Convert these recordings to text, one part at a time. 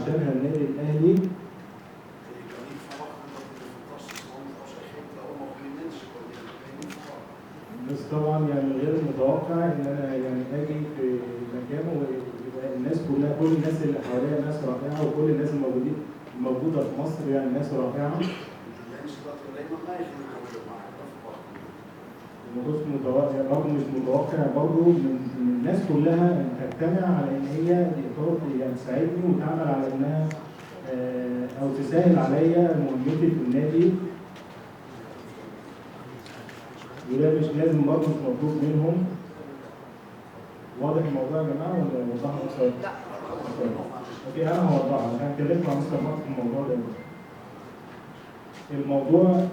عشانها النادي الاهلي. En je kan niet verwachten dat in een fantastisch land als Egypte allemaal goede mensen komen. Dat kan je niet verwachten. بس طبعا يعني غير متوقع ان انا يعني اجي في مكان ويبقى الناس كلها، كل الناس اللي حواليا ناس رائعه، وكل الناس الموجوده في مصر يعني ناس رائعه. En die wensen dat alleen maar mij gelukkig willen maken, dat verwacht ik niet. الموضوع مش متوقع برضه، مش متوقع برضه من الناس كلها ان تجتمع على ان هي تقدر يعني تساعدني وتعمل على انها او تسهل عليا مهمتي في النادي، وده مش لازم برضه، مش مطلوب منهم. واضح الموضوع يا جماعة ولا اوضحه اكتر؟ لا. okay، انا هوضحه عشان اتكلمت مع مستر مارتن في الموضوع ده. الموضوع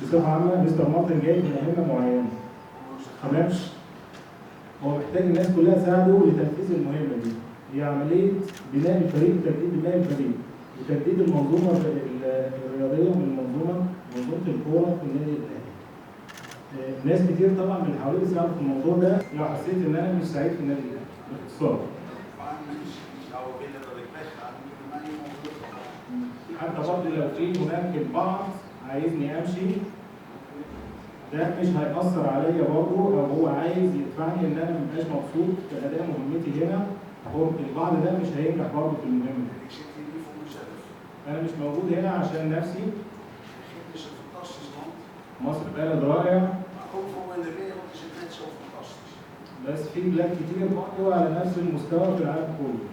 بصفة عامة مستر مارتن جاي في مهمة معينة، تمام؟ هو محتاج الناس كلها تساعده لتنفيذ المهمة دي، هي عملية بناء الفريق وتجديد بناء الفريق وتجديد المنظومة الرياضية من منظومة الكورة في النادي الاهلي. ناس كتير طبعا من اللي حواليه بيساعدوا في الموضوع ده. لو حسيت ان انا مش سعيد في النادي الاهلي باختصار. Een paar mensen die zouden willen dat ik wegga, die kunnen mij niet ongelukkig maken. حتى برضه لو في هناك البعض عايزني امشي، ده مش هيأثر عليا برضه، او هو عايز يدفعني ان انا مبقاش مبسوط في اداء مهمتي هنا، هو البعض ده مش هينجح برضه في المهمة دي. En ik zit hier niet voor mezelf. انا مش موجود هنا عشان نفسي. Egypte is een fantastisch land, مصر بلد رائع، maar overal in de wereld is het net zo fantastisch. بس في بلاد كتير برضه على نفس المستوى في العالم كله.